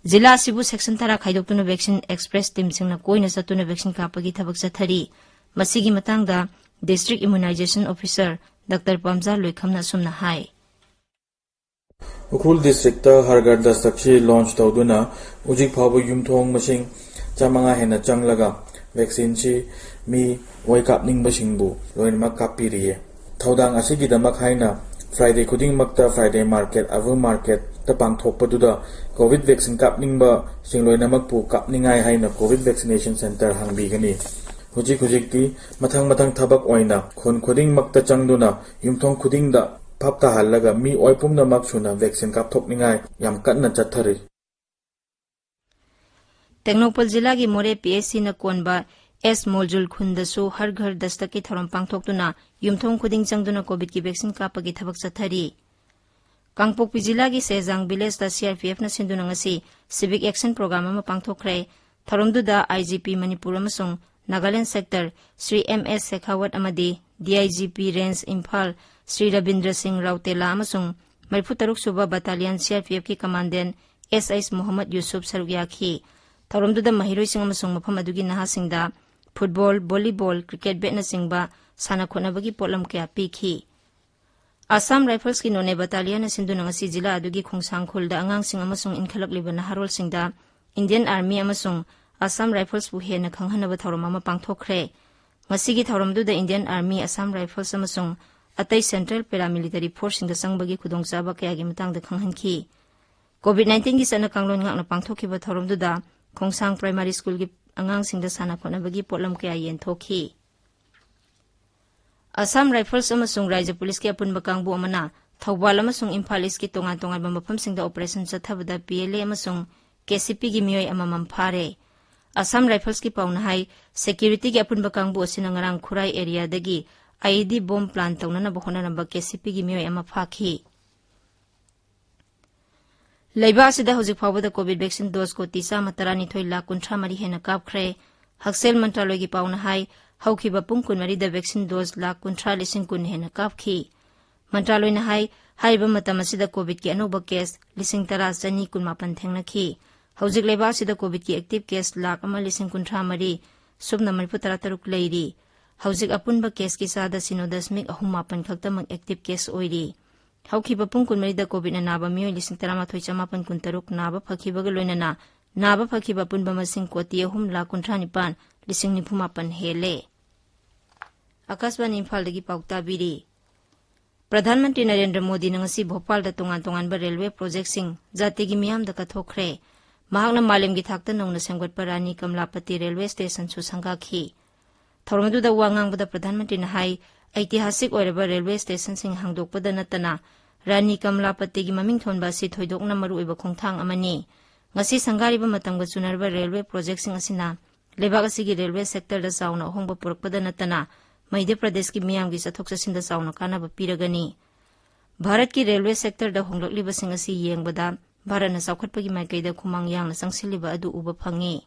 ꯖꯤꯂꯥ ꯑꯁꯤꯕꯨ section ꯇꯔꯥ ꯈꯥꯏꯗꯣꯛꯇꯨꯅ vaccine express teamꯁꯤꯡꯅ ꯀꯣꯏꯅ ꯆꯠꯇꯨꯅ vaccine ꯀꯥꯞꯄꯒꯤ ꯊꯕꯛ ꯆꯠꯊꯔꯤ꯫ ꯃꯁꯤꯒꯤ ꯃꯇꯥꯡꯗ District Immunization Officer ꯗꯥꯛꯇꯔ ꯄꯥꯝꯖꯥ ꯂꯣꯏꯈꯝꯅ ꯑꯁꯨꯝꯅ ꯍꯥꯏ꯫ ꯎꯈ꯭ꯔꯨꯜ districtꯇ ꯍꯔ ꯘꯔ ꯗꯁꯇꯛꯁꯤ launch ꯇꯧꯗꯨꯅ ꯍꯧꯖꯤꯛ ꯐꯥꯎꯕ ꯌꯨꯝꯊꯣꯡ ꯃꯁꯤꯡ ꯆꯥꯃꯉꯥ ꯍꯦꯟꯅ ꯆꯪꯂꯒ vaccineꯁꯤ ꯃꯤ ꯑꯣꯏ ꯀꯥꯞꯅꯤꯡꯕꯁꯤꯡꯕꯨ ꯂꯣꯏꯅꯃꯛ ꯀꯥꯞꯄꯤꯔꯤꯌꯦ꯫ ꯊꯧꯗꯥꯡ ꯑꯁꯤꯒꯤꯗꯃꯛ ꯍꯥꯏꯅ Friday ꯈꯨꯗꯤꯡꯃꯛꯇ Friday market, ꯑꯕꯨ marketꯇ ꯄꯥꯡꯊꯣꯛꯄꯗꯨꯗ COVID vaccine ꯀꯥꯞꯅꯤꯡꯕꯁꯤꯡ ꯂꯣꯏꯅꯃꯛꯄꯨ ꯀꯥꯞꯅꯤꯡꯉꯥꯏ ꯍꯥꯏꯅ COVID vaccination centre ꯍꯥꯡꯕꯤꯒꯅꯤ꯫ ꯍꯧꯖꯤꯛ ꯍꯧꯖꯤꯛꯇꯤ ꯃꯊꯪ ꯃꯊꯪ ꯊꯕꯛ ꯑꯣꯏꯅ ꯈꯨꯟ ꯈꯨꯗꯤꯡꯃꯛꯇ ꯆꯪꯗꯨꯅ ꯌꯨꯝꯊꯣꯡ ꯈꯨꯗꯤꯡꯗ ꯚꯥꯞ ꯇꯥꯍꯜꯂꯒ ꯃꯤꯑꯣꯏ ꯄꯨꯝꯅꯃꯛ ꯁꯨꯅ vaccine ꯀꯥꯞꯊꯣꯛꯅꯤꯡꯉꯥꯏ ꯌꯥꯝ ꯀꯟꯅ ꯆꯠꯊꯔꯤ꯫ ꯇꯦꯡꯅꯧꯄꯜ ꯖꯤꯂꯥꯒꯤ ꯃꯣꯔꯦ PHCꯅ ꯀꯣꯟꯕ ꯑꯦꯁ ꯃꯣꯜꯖꯨꯜ ꯈꯨꯟꯗꯁꯨ ꯍꯔ ꯘꯔ ꯗꯁꯇꯛꯀꯤ ꯊꯧꯔꯝ ꯄꯥꯡꯊꯣꯛꯇꯨꯅ ꯌꯨꯝꯊꯣꯡ ꯈꯨꯗꯤꯡ ꯆꯪꯗꯨꯅ COVIDꯀꯤ vaccine ꯀꯥꯞꯄꯒꯤ ꯊꯕꯛ ꯆꯠꯊꯔꯤ꯫ ꯀꯥꯡꯄꯣꯛꯄꯤ ꯖꯤꯂꯥꯒꯤ ꯁꯦꯖꯥꯡ villageꯇ CRPFꯅ ꯁꯤꯟꯗꯨꯅ ꯉꯁꯤ civic action program ꯑꯃ ꯄꯥꯡꯊꯣꯛꯈ꯭ꯔꯦ꯫ ꯊꯧꯔꯝꯗꯨꯗ IGP ꯃꯅꯤꯄꯨꯔ ꯑꯃꯁꯨꯡ Nagaland sector Shri M S Shekhawat ꯑꯃꯗꯤ DIGP range ꯏꯝꯐꯥꯜ ꯁ꯭ꯔꯤ ꯔꯕꯤꯟꯗ꯭ꯔ ꯁꯤꯡ ꯔꯥꯎꯇꯦꯂꯥ ꯑꯃꯁꯨꯡ ꯃꯔꯤꯐꯨ ꯇꯔꯨꯛ ꯁꯨꯕ battalion CRPFꯀꯤ commandant S H Mohammad Yusuf ꯁꯔꯨꯛ ꯌꯥꯈꯤ꯫ ꯊꯧꯔꯝꯗꯨꯗ ꯃꯍꯩꯔꯣꯏꯁꯤꯡ ꯑꯃꯁꯨꯡ ꯃꯐꯝ ꯑꯗꯨꯒꯤ ꯅꯍꯥꯁꯤꯡꯗ football, volleyball, cricket batꯅꯆꯤꯡꯕ ꯁꯥꯟꯅ ꯈꯣꯠꯅꯕꯒꯤ ꯄꯣꯠꯂꯝ ꯀꯌꯥ ꯄꯤꯈꯤ꯫ Assam Riflesꯀꯤ ꯅꯣꯅꯦ battalionꯅ ꯁꯤꯟꯗꯨꯅ ꯉꯁꯤ ꯖꯤꯂꯥ ꯑꯗꯨꯒꯤ ꯈꯣꯡꯁꯥꯡ ꯈꯨꯜꯗ ꯑꯉꯥꯡꯁꯤꯡ ꯑꯃꯁꯨꯡ ꯏꯟꯈꯠꯂꯛꯂꯤꯕ ꯅꯍꯥꯔꯣꯜꯁꯤꯡꯗ Indian Army ꯑꯃꯁꯨꯡ Assam Riflesꯄꯨ ꯍꯦꯟꯅ ꯈꯪꯍꯟꯅꯕ ꯊꯧꯔꯝ ꯑꯃ ꯄꯥꯡꯊꯣꯛꯈ꯭ꯔꯦ꯫ ꯉꯁꯤꯒꯤ ꯊꯧꯔꯝꯗꯨꯗ Indian Army, Assam Rifles ꯑꯃꯁꯨꯡ ꯑꯇꯩ central paramilitary forceꯁꯤꯡꯗ ꯆꯪꯕꯒꯤ ꯈꯨꯗꯣꯡꯆꯥꯕ ꯀꯌꯥꯒꯤ ꯃꯇꯥꯡꯗ ꯈꯪꯍꯟꯈꯤ꯫ COVID nineteen ꯒꯤ ꯆꯠꯅ ꯀꯥꯡꯂꯣꯟ ꯉꯥꯛꯅ ꯄꯥꯡꯊꯣꯛꯈꯤꯕ ꯊꯧꯔꯝꯗꯨꯗ ꯈꯣꯡꯁꯥꯡ primary schoolꯒꯤ ꯑꯉꯥꯡꯁꯤꯡꯗ ꯁꯥꯟꯅ ꯈꯣꯠꯅꯕꯒꯤ ꯄꯣꯠꯂꯝ ꯀꯌꯥ ꯌꯦꯟꯊꯣꯛꯈꯤ꯫ Assam Rifles ꯑꯃꯁꯨꯡ ꯔꯥꯏꯖ꯭ꯌ ꯄꯨꯂꯤꯁꯀꯤ ꯑꯄꯨꯟꯕ ꯀꯥꯡꯕꯨ ꯑꯃꯅ ꯊꯧꯕꯥꯜ ꯑꯃꯁꯨꯡ ꯏꯝꯐꯥꯜ ꯏꯁꯀꯤ ꯇꯣꯉꯥꯟ ꯇꯣꯉꯥꯟꯕ ꯃꯐꯝꯁꯤꯡꯗ operation ꯆꯠꯊꯕꯗ PLA ꯑꯃꯁꯨꯡ KCPꯒꯤ ꯃꯤꯑꯣꯏ ꯑꯃꯃꯝ ꯐꯥꯔꯦ꯫ Assam Riflesꯀꯤ ꯄꯥꯎꯅ ꯍꯥꯏ, securityꯒꯤ ꯑꯄꯨꯟꯕ ꯀꯥꯡꯕꯨ ꯑꯁꯤꯅ ꯉꯔꯥꯡ ꯈꯨꯔꯥꯏ areaꯗꯒꯤ IED bomb plan ꯇꯧꯅꯅꯕ ꯍꯣꯠꯅꯔꯝꯕ KCPꯒꯤ ꯃꯤꯑꯣꯏ ꯑꯃ ꯐꯥꯈꯤ꯫ ꯂꯩꯕꯥꯛ ꯑꯁꯤꯗ ꯍꯧꯖꯤꯛ ꯐꯥꯎꯕꯗ COVID vaccine dose ꯀꯣꯇꯤ ꯆꯥꯝꯃ ꯇꯔꯥꯅꯤꯊꯣꯏ ꯂꯥꯈ ꯀꯨꯟꯊ꯭ꯔꯥ ꯃꯔꯤ ꯍꯦꯟꯅ ꯀꯥꯞꯈ꯭ꯔꯦ꯫ ꯍꯛꯁꯦꯜ ꯃꯟꯇ꯭ꯔꯥꯂꯣꯏꯒꯤ ꯄꯥꯎꯅ ꯍꯥꯏ, ꯍꯧꯈꯤꯕ ꯄꯨꯡ ꯀꯨꯟꯃꯔꯤꯗ vaccine dose ꯂꯥꯈ ꯀꯨꯟꯊ꯭ꯔꯥ ꯂꯤꯁꯤꯡ ꯀꯨꯟ ꯍꯦꯟꯅ ꯀꯥꯞꯈꯤ꯫ ꯃꯟꯇ꯭ꯔꯥꯂꯣꯏꯅ ꯍꯥꯏ, ꯍꯥꯏꯔꯤꯕ ꯃꯇꯝ ꯑꯁꯤꯗ COVIDꯀꯤ ꯑꯅꯧꯕ case ꯂꯤꯁꯤꯡ ꯇꯔꯥ ꯆꯅꯤ ꯀꯨꯟꯃꯥꯄꯟ ꯊꯦꯡꯅꯈꯤ꯫ ꯍꯧꯖꯤꯛ ꯂꯩꯕꯥꯛ ꯑꯁꯤꯗ COVIDꯀꯤ active case ꯂꯥꯈ ꯑꯃ ꯂꯤꯁꯤꯡ ꯀꯨꯟꯊ꯭ꯔꯥ ꯃꯔꯤ ꯁꯨꯞꯅ ꯃꯔꯤꯐꯨ ꯇꯔꯥ ꯇꯔꯨꯛ ꯂꯩꯔꯤ꯫ ꯍꯧꯖꯤꯛ ꯑꯄꯨꯟꯕ caseꯀꯤ ꯆꯥꯗ ꯁꯤꯅꯣ ꯗꯁꯃꯤꯛ ꯑꯍꯨꯝ ꯃꯥꯄꯟ ꯈꯛꯇꯃꯛ active case ꯑꯣꯏꯔꯤ꯫ ꯍꯧꯈꯤꯕ ꯄꯨꯡ ꯀꯨꯟꯃꯔꯤꯗ COVIDꯅ ꯅꯥꯕ ꯃꯤꯑꯣꯏ ꯂꯤꯁꯤꯡ ꯇꯔꯥꯃꯥꯊꯣꯏ ꯆꯃꯥꯄꯟ ꯀꯨꯟꯇꯔꯨꯛ ꯅꯥꯕ ꯐꯈꯤꯕꯒ ꯂꯣꯏꯅꯅ ꯅꯥꯕ ꯐꯈꯤꯕ ꯑꯄꯨꯟꯕ ꯃꯁꯤꯡ ꯀꯣꯇꯤ ꯑꯍꯨꯝ ꯂꯥꯈ ꯀꯨꯟꯊ꯭ꯔꯥ ꯅꯤꯄꯥꯟ ꯂꯤꯁꯤꯡ ꯅꯤꯐꯨ ꯃꯥꯄꯟ ꯍꯦꯜꯂꯦ꯫ ꯑꯀꯥꯁꯕꯥꯅꯤ ꯏꯝꯐꯥꯜꯗꯒꯤ ꯄꯥꯎ ꯇꯥꯕꯤꯔꯤ꯫ ꯄ꯭ꯔꯙꯥꯟ ꯃꯟꯇ꯭ꯔꯤ ꯅꯔꯦꯟꯗ꯭ꯔ ꯃꯣꯗꯤꯅ ꯉꯁꯤ ꯚꯣꯄꯥꯜꯗ ꯇꯣꯉꯥꯟ ꯇꯣꯉꯥꯟꯕ railway projectꯁꯤꯡ, ꯖꯥꯇꯤꯒꯤ ꯃꯤꯌꯥꯝꯗ ꯀꯠꯊꯣꯛꯈ꯭ꯔꯦ꯫ ꯃꯍꯥꯛꯅ ꯃꯥꯂꯦꯝꯒꯤ ꯊꯥꯛꯇ ꯅꯧꯅ ꯁꯦꯝꯒꯠꯄ ꯔꯥꯅꯤ ꯀꯃꯂꯥꯄꯇꯤ railway stationꯁꯨ ꯁꯪꯒꯥꯈꯤ꯫ ꯊꯧꯔꯝꯗꯨꯗ ꯋꯥ ꯉꯥꯡꯕꯗ ꯄ꯭ꯔꯙꯥꯟ ꯃꯟꯇ꯭ꯔꯤꯅ ꯍꯥꯏ, ꯑꯩꯇꯤꯍꯥꯁꯤꯛ ꯑꯣꯏꯔꯕ railway stationꯁꯤꯡ ꯍꯥꯡꯗꯣꯛꯄꯗ ꯅꯠꯇꯅ ꯔꯥꯅꯤ ꯀꯃꯂꯥꯄꯇꯤꯒꯤ ꯃꯃꯤꯡ ꯊꯣꯟꯕ ꯑꯁꯤ ꯊꯣꯏꯗꯣꯛꯅ ꯃꯔꯨꯑꯣꯏꯕ ꯈꯣꯡꯊꯥꯡ ꯑꯃꯅꯤ꯫ ꯉꯁꯤ ꯁꯪꯒꯥꯔꯤꯕ ꯃꯇꯝꯒ ꯆꯨꯅꯔꯕ railway projectꯁꯤꯡ ꯑꯁꯤꯅ ꯂꯩꯕꯥꯛ ꯑꯁꯤꯒꯤ railway sectorꯗ ꯆꯥꯎꯅ ꯑꯍꯣꯡꯕ ꯄꯨꯔꯛꯄꯗ ꯅꯠꯇꯅ ꯃꯙ꯭ꯌ ꯄ꯭ꯔꯗꯦꯁꯀꯤ ꯃꯤꯌꯥꯝꯒꯤ ꯆꯠꯊꯣꯛ ꯆꯠꯁꯤꯟꯗ ꯆꯥꯎꯅ ꯀꯥꯟꯅꯕ ꯄꯤꯔꯒꯅꯤ꯫ ꯚꯥꯔꯠꯀꯤ railway sectorꯗ ꯍꯣꯡꯂꯛꯂꯤꯕꯁꯤꯡ ꯑꯁꯤ ꯌꯦꯡꯕꯗ ꯚꯥꯔꯠꯅ ꯆꯥꯎꯈꯠꯄꯒꯤ ꯃꯥꯏꯀꯩꯗ ꯈꯨꯃꯥꯡ ꯌꯥꯡꯅ ꯆꯪꯁꯤꯜꯂꯤꯕ ꯑꯗꯨ ꯎꯕ ꯐꯪꯉꯤ꯫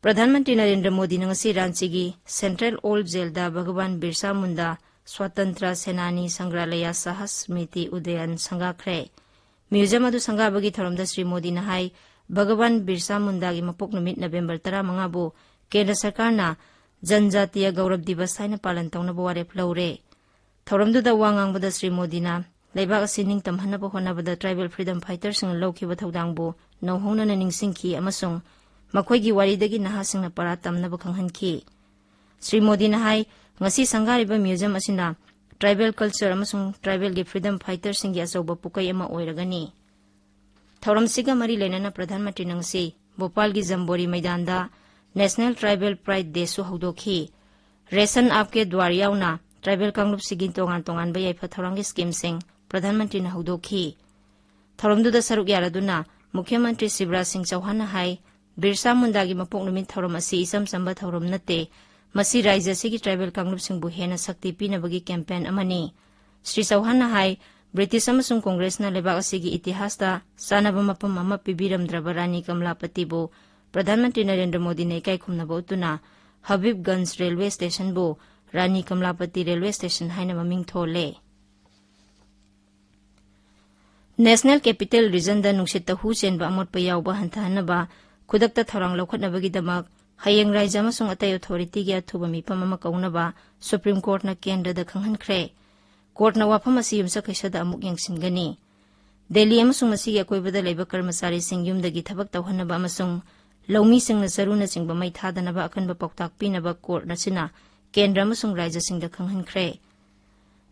ꯄ꯭ꯔꯙꯥꯟ ꯃꯟꯇ꯭ꯔꯤ ꯅꯔꯦꯟꯗ꯭ꯔ ꯃꯣꯗꯤꯅ ꯉꯁꯤ ꯔꯥꯟꯆꯤꯒꯤ Central Old Jailꯗ ꯚꯒꯋꯥꯟ ꯕꯤꯔꯁꯥ ꯃꯨꯟꯗꯥ ꯁ꯭ꯋꯥꯇꯟꯇ꯭ꯔ ꯁꯦꯅꯥꯅꯤ ꯁꯪꯒ꯭ꯔꯥꯂꯌꯥ ꯁꯥꯍꯁ ꯁ꯭ꯃ꯭ꯔꯤꯇꯤ ꯎꯗꯌꯟ ꯁꯪꯒꯥꯈ꯭ꯔꯦ꯫ Museum ꯑꯗꯨ ꯁꯪꯒꯥꯕꯒꯤ ꯊꯧꯔꯝꯗ ꯁ꯭ꯔꯤ ꯃꯣꯗꯤꯅ ꯍꯥꯏ, ꯚꯒꯋꯥꯟ ꯕꯤꯔꯁꯥ ꯃꯨꯟꯗꯥꯒꯤ ꯃꯄꯣꯛ ꯅꯨꯃꯤꯠ ꯅꯕꯦꯝꯕꯔ ꯇꯔꯥꯃꯉꯥꯕꯨ ꯀꯦꯟꯗ꯭ꯔ ꯁꯔꯀꯥꯔꯅ ꯖꯟꯖꯥꯇꯤꯌ ꯒꯧꯔꯕ ꯗꯤꯕꯁ ꯍꯥꯏꯅ ꯄꯥꯂꯟ ꯇꯧꯅꯕ ꯋꯥꯔꯦꯞ ꯂꯧꯔꯦ꯫ ꯊꯧꯔꯝꯗꯨꯗ ꯋꯥ ꯉꯥꯡꯕꯗ ꯁ꯭ꯔꯤ ꯃꯣꯗꯤꯅ ꯂꯩꯕꯥꯛ ꯑꯁꯤ ꯅꯤꯡꯇꯝꯍꯟꯅꯕ ꯍꯣꯠꯅꯕꯗ tribal freedom fighterꯁꯤꯡꯅ ꯂꯧꯈꯤꯕ ꯊꯧꯗꯥꯡꯕꯨ ꯅꯧꯍꯧꯅꯅ ꯅꯤꯡꯁꯤꯡꯈꯤ ꯑꯃꯁꯨꯡ ꯃꯈꯣꯏꯒꯤ ꯋꯥꯔꯤꯗꯒꯤ ꯅꯍꯥꯁꯤꯡꯅ ꯄꯔꯥ ꯇꯝꯅꯕ ꯈꯪꯍꯟꯈꯤ꯫ ꯁ꯭ꯔꯤ ꯃꯣꯗꯤꯅ ꯍꯥꯏ, ꯉꯁꯤ ꯁꯪꯒꯥꯔꯤꯕ ꯃ꯭ꯌꯨꯖꯤꯌꯝ ꯑꯁꯤꯅ ꯇ꯭ꯔꯥꯏꯕꯦꯜ ꯀꯜꯆꯔ ꯑꯃꯁꯨꯡ ꯇ꯭ꯔꯥꯏꯕꯦꯜꯒꯤ ꯐ꯭ꯔꯤꯗꯝ ꯐꯥꯏꯇꯔꯁꯤꯡꯒꯤ ꯑꯆꯧꯕ ꯄꯨꯀꯩ ꯑꯃ ꯑꯣꯏꯔꯒꯅꯤ꯫ ꯊꯧꯔꯝꯁꯤꯒ ꯃꯔꯤ ꯂꯩꯅꯅ ꯄ꯭ꯔꯙꯥꯟ ꯃꯟꯇ꯭ꯔꯤꯅ ꯉꯁꯤ ꯚꯣꯄꯥꯜꯒꯤ ꯖꯝꯕꯣꯔꯤ ꯃꯩꯗꯥꯟꯗ ꯅꯦꯁꯅꯦꯜ ꯇ꯭ꯔꯥꯏꯕꯦꯜ ꯄ꯭ꯔꯥꯏꯗ ꯗꯦꯁꯨ ꯍꯧꯗꯣꯛꯈꯤ꯫ ꯔꯦꯁꯟ ꯑꯥꯞꯀꯦ ꯗ꯭ꯋꯥꯔ ꯌꯥꯎꯅ ꯇ꯭ꯔꯥꯏꯕꯦꯜ ꯀꯥꯡꯂꯨꯞꯁꯤꯒꯤ ꯇꯣꯉꯥꯟ ꯇꯣꯉꯥꯟꯕ ꯌꯥꯏꯐ ꯊꯧꯔꯥꯡꯒꯤ ꯁ꯭ꯀꯤꯝꯁꯤꯡ ꯄ꯭ꯔꯙꯥꯟ ꯃꯟꯇ꯭ꯔꯤꯅ ꯍꯧꯗꯣꯛꯈꯤ꯫ ꯊꯧꯔꯝꯗꯨꯗ ꯁꯔꯨꯛ ꯌꯥꯔꯗꯨꯅ ꯃꯨꯈ꯭ꯌ ꯃꯟꯇ꯭ꯔꯤ ꯁꯤꯕꯔꯥꯖ ꯁꯤꯡ ꯆꯧꯍꯥꯟꯅ ꯍꯥꯏ, ꯕꯤꯔꯁꯥ ꯃꯨꯟꯗꯥꯒꯤ ꯃꯄꯣꯛ ꯅꯨꯃꯤꯠ ꯊꯧꯔꯝ ꯑꯁꯤ ꯏꯆꯝ ꯆꯝꯕ ꯊꯧꯔꯝ ꯅꯠꯇꯦ, ꯃꯁꯤ ꯔꯥꯏꯖ꯭ꯌ ꯑꯁꯤꯒꯤ ꯇ꯭ꯔꯥꯏꯕꯦꯜ ꯀꯥꯡꯂꯨꯞꯁꯤꯡꯕꯨ ꯍꯦꯟꯅ ꯁꯛꯇꯤ ꯄꯤꯅꯕꯒꯤ ꯀꯦꯝꯄꯦꯟ ꯑꯃꯅꯤ꯫ ꯁ꯭ꯔꯤ ꯆꯧꯍꯥꯟꯅ ꯍꯥꯏ, ꯕ꯭ꯔꯤꯇꯤꯁ ꯑꯃꯁꯨꯡ ꯀꯣꯡꯒ꯭ꯔꯦꯁꯅ ꯂꯩꯕꯥꯛ ꯑꯁꯤꯒꯤ ꯏꯇꯤꯍꯥꯁꯇ ꯆꯥꯟꯅꯕ ꯃꯐꯝ ꯑꯃ ꯄꯤꯕꯤꯔꯝꯗ꯭ꯔꯕ ꯔꯥꯅꯤ ꯀꯃꯂꯥꯄꯇꯤꯕꯨ ꯄ꯭ꯔꯙꯥꯟ ꯃꯟꯇ꯭ꯔꯤ ꯅꯔꯦꯟꯗ꯭ꯔ ꯃꯣꯗꯤꯅ ꯏꯀꯥꯏ ꯈꯨꯝꯅꯕ ꯎꯠꯇꯨꯅ ꯍꯕꯤꯕꯒꯟꯖ ꯔꯦꯜꯋꯦ ꯁ꯭ꯇꯦꯁꯟꯕꯨ ꯔꯥꯅꯤ ꯀꯃꯂꯥꯄꯇꯤ ꯔꯦꯜꯋꯦ ꯁ꯭ꯇꯦꯁꯟ ꯍꯥꯏꯅ ꯃꯃꯤꯡ ꯊꯣꯜꯂꯦ꯫ ꯅꯦꯁꯅꯦꯜ ꯀꯦꯄꯤꯇꯦꯜ ꯔꯤꯖꯟꯗ ꯅꯨꯡꯁꯤꯠꯇ ꯍꯨ ꯆꯦꯟꯕ ꯑꯃꯣꯠꯄ ꯌꯥꯎꯕ ꯍꯟꯊꯍꯟꯅꯕ ꯈꯨꯗꯛꯇ ꯊꯧꯔꯥꯡ ꯂꯧꯈꯠꯅꯕꯒꯤꯗꯃꯛ ꯍꯌꯦꯡ ꯔꯥꯏꯖ꯭ꯌ ꯑꯃꯁꯨꯡ ꯑꯇꯩ ꯑꯣꯊꯣꯔꯤꯇꯤꯒꯤ ꯑꯊꯨꯕ ꯃꯤꯐꯝ ꯑꯃ ꯀꯧꯅꯕ ꯁꯨꯄ꯭ꯔꯤꯝ ꯀꯣꯔꯠꯅ ꯀꯦꯟꯗ꯭ꯔꯗ ꯈꯪꯍꯟꯈ꯭ꯔꯦ꯫ ꯀꯣꯔꯠꯅ ꯋꯥꯐꯝ ꯑꯁꯤ ꯌꯨꯝꯁꯀꯩꯁꯗ ꯑꯃꯨꯛ ꯌꯦꯡꯁꯤꯟꯒꯅꯤ꯫ ꯗꯦꯜꯂꯤ ꯑꯃꯁꯨꯡ ꯃꯁꯤꯒꯤ ꯑꯀꯣꯏꯕꯗ ꯂꯩꯕ ꯀꯔꯃꯆꯥꯔꯤꯁꯤꯡ ꯌꯨꯝꯗꯒꯤ ꯊꯕꯛ ꯇꯧꯍꯟꯅꯕ ꯑꯃꯁꯨꯡ ꯂꯧꯃꯤꯁꯤꯡꯅ ꯆꯔꯨꯅꯆꯤꯡꯕ ꯃꯩ ꯊꯥꯗꯅꯕ ꯑꯀꯟꯕ ꯄꯥꯎꯇꯥꯛ ꯄꯤꯅꯕ ꯀꯣꯔꯠ ꯑꯁꯤꯅ ꯀꯦꯟꯗ꯭ꯔ ꯑꯃꯁꯨꯡ ꯔꯥꯏꯖ꯭ꯌꯁꯤꯡꯗ ꯈꯪꯍꯟꯈ꯭ꯔꯦ꯫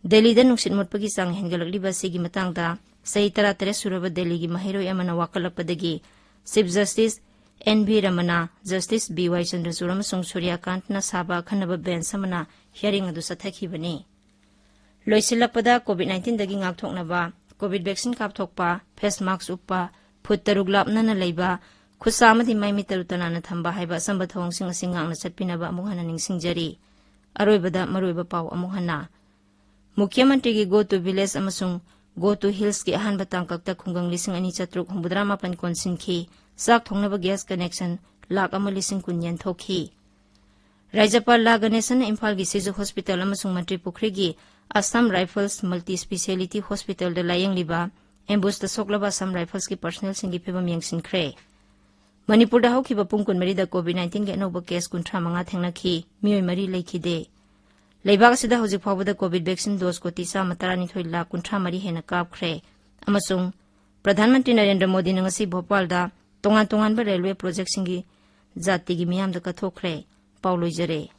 ꯗꯦꯜꯂꯤꯗ ꯅꯨꯡꯁꯤꯠ ꯃꯨꯠꯄꯒꯤ ꯆꯥꯡ ꯍꯦꯟꯒꯠꯂꯛꯂꯤꯕ ꯑꯁꯤꯒꯤ ꯃꯇꯥꯡꯗ ꯆꯍꯤ ꯇꯔꯥꯇꯔꯦꯠ ꯁꯨꯔꯕ ꯗꯦꯜꯂꯤꯒꯤ ꯃꯍꯩꯔꯣꯏ ꯑꯃꯅ ꯋꯥꯀꯠꯂꯛꯄꯗꯒꯤ chief justice N V Ramana, justice B Y Chandrachud ꯑꯃꯁꯨꯡ ꯁꯨꯔ꯭ꯌꯀꯥꯟꯠꯅ ꯁꯥꯕ ꯑꯈꯟꯅꯕ ꯕꯦꯟꯆ ꯑꯃꯅ ꯍꯤꯌꯥꯔꯤꯡ ꯑꯗꯨ ꯆꯠꯊꯈꯤꯕꯅꯤ꯫ ꯂꯣꯏꯁꯤꯜꯂꯛꯄꯗ, ꯀꯣꯚꯤꯗ ꯅꯥꯏꯟꯇꯤꯟꯗꯒꯤ ꯉꯥꯛꯊꯣꯛꯅꯕ ꯀꯣꯚꯤꯗ ꯚꯦꯛꯁꯤꯟ ꯀꯥꯞꯊꯣꯛꯄ, ꯐꯦꯁ ꯃꯥꯛꯁ ꯎꯞꯄ, ꯐꯨꯠ ꯇꯔꯨꯛ ꯂꯥꯞꯅꯅ ꯂꯩꯕ, ꯈꯨꯠꯁꯥ ꯑꯃꯗꯤ ꯃꯥꯏ ꯃꯤꯠ ꯇꯔꯨ ꯇꯅꯥꯟꯅ ꯊꯝꯕ ꯍꯥꯏꯕ ꯑꯆꯝꯕ ꯊꯧꯑꯣꯡꯁꯤꯡ ꯑꯁꯤ ꯉꯥꯛꯅ ꯆꯠꯄꯤꯅꯕ ꯑꯃꯨꯛ ꯍꯟꯅ ꯅꯤꯡꯁꯤꯡꯖꯔꯤ꯫ ꯑꯔꯣꯏꯕꯗ ꯃꯔꯨꯑꯣꯏꯕ ꯄꯥꯎ ꯑꯃꯨꯛ ꯍꯟꯅ꯫ ꯃꯨꯈ꯭ꯌ ꯃꯟꯇ꯭ꯔꯤꯒꯤ Go to Village ꯑꯃꯁꯨꯡ Go to Hillsꯀꯤ ꯑꯍꯥꯟꯕ ꯇꯥꯡꯀꯛꯇ ꯈꯨꯡꯒꯪ ꯂꯤꯁꯤꯡ ꯑꯅꯤ ꯆꯥꯇ꯭ꯔꯨꯛ ꯍꯨꯝꯐꯨꯇꯔꯥ ꯃꯥꯄꯟ ꯀꯣꯟꯁꯤꯟꯈꯤ꯫ ꯆꯥꯛ ꯊꯣꯡꯅꯕ ꯒ꯭ꯌꯥꯁ ꯀꯅꯦꯛꯁꯟ ꯂꯥꯈ ꯑꯃ ꯂꯤꯁꯤꯡ ꯀꯨꯟ ꯌꯦꯟꯊꯣꯛꯈꯤ꯫ ꯔꯥꯖ꯭ꯌꯄꯥꯜ ꯂꯥ ꯒꯅꯦꯁꯟꯅ ꯏꯝꯐꯥꯜꯒꯤ ꯁꯤꯖꯨ ꯍꯣꯁꯄꯤꯇꯥꯜ ꯑꯃꯁꯨꯡ ꯃꯟꯇ꯭ꯔꯤ ꯄꯨꯈ꯭ꯔꯤꯒꯤ ꯑꯁꯥꯝ ꯔꯥꯏꯐꯜꯁ ꯃꯜꯇꯤ ꯁ꯭ꯄꯦꯁꯤꯌꯦꯂꯤꯇꯤ ꯍꯣꯁꯄꯤꯇꯥꯜꯗ ꯂꯥꯌꯦꯡꯂꯤꯕ ꯑꯦꯝꯕꯨꯁꯇ ꯁꯣꯛꯂꯕ ꯑꯁꯥꯝ ꯔꯥꯏꯐꯜꯁꯀꯤ ꯄꯔꯁꯅꯦꯜꯁꯤꯡꯒꯤ ꯐꯤꯕꯝ ꯌꯦꯡꯁꯤꯟꯈ꯭ꯔꯦ꯫ ꯃꯅꯤꯄꯨꯔꯗ ꯍꯧꯈꯤꯕ ꯄꯨꯡ ꯀꯨꯟꯃꯔꯤꯗ ꯀꯣꯚꯤꯗ ꯅꯥꯏꯟꯇꯤꯟꯒꯤ ꯑꯅꯧꯕ ꯀꯦꯁ ꯀꯨꯟꯊ꯭ꯔꯥ ꯃꯉꯥ ꯊꯦꯡꯅꯈꯤ, ꯃꯤꯑꯣꯏ ꯃꯔꯤ ꯂꯩꯈꯤꯗꯦ꯫ ꯂꯩꯕꯥꯛ ꯑꯁꯤꯗ ꯍꯧꯖꯤꯛ ꯐꯥꯎꯕꯗ ꯀꯣꯚꯤꯗ ꯚꯦꯛꯁꯤꯟ ꯗꯣꯁ ꯀꯣꯇꯤ ꯆꯥꯝꯃ ꯇꯔꯥꯅꯤꯊꯣꯏ ꯂꯥꯈ ꯀꯨꯟꯊ꯭ꯔꯥ ꯃꯔꯤ ꯍꯦꯟꯅ ꯀꯥꯞꯈ꯭ꯔꯦ꯫ ꯑꯃꯁꯨꯡ ꯄ꯭ꯔꯙꯥꯟ ꯃꯟꯇ꯭ꯔꯤ ꯅꯔꯦꯟꯗ꯭ꯔ ꯃꯣꯗꯤꯅ ꯉꯁꯤ ꯚꯣꯄꯥꯜꯗ ꯇꯣꯉꯥꯟ ꯇꯣꯉꯥꯟꯕ ꯔꯦꯜꯋꯦ ꯄ꯭ꯔꯣꯖꯦꯛꯁꯤꯡꯒꯤ ꯖꯥꯇꯤꯒꯤ ꯃꯤꯌꯥꯝꯗ ꯀꯠꯊꯣꯛꯈ꯭ꯔꯦ꯫ ꯄꯥꯎ ꯂꯣꯏꯖꯔꯦ꯫